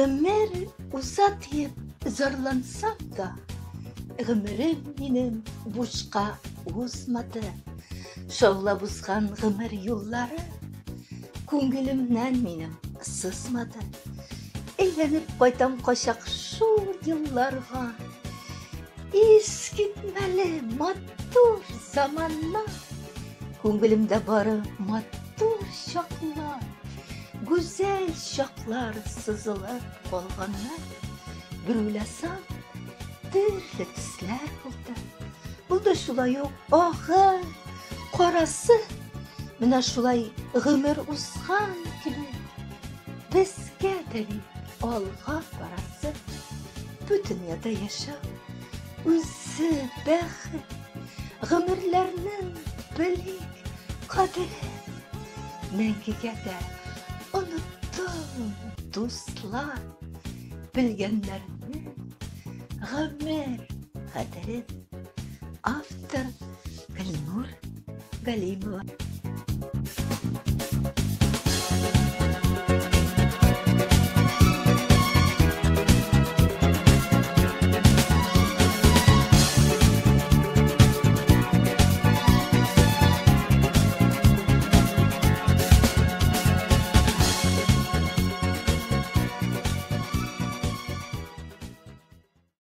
Гомер уза диеп зарлансам да, гомерем минем бушка узмады. Шаулап узган гомер юллары күңелемнән минем сызмады. Әйләнеп кайтам кайчак шул елларга. Искитмәле матур заманнар. Күңелемдә бары матур чаклар, гүзәл чаклар сызылып калганнар. Бер уйласам, төрле төсләр булды. Булды шулай ук агы, карасы. Менә шулай гомер узган кебек. Безгә дә бит алга барасы. Бу дөньяда яшәү үзе бәхет. Гомерләрнең белик кадере. Мәңгегә дә оныттым, дуслар, белгәннәрне гомер кадерен. Автор Гөлнур Галимова.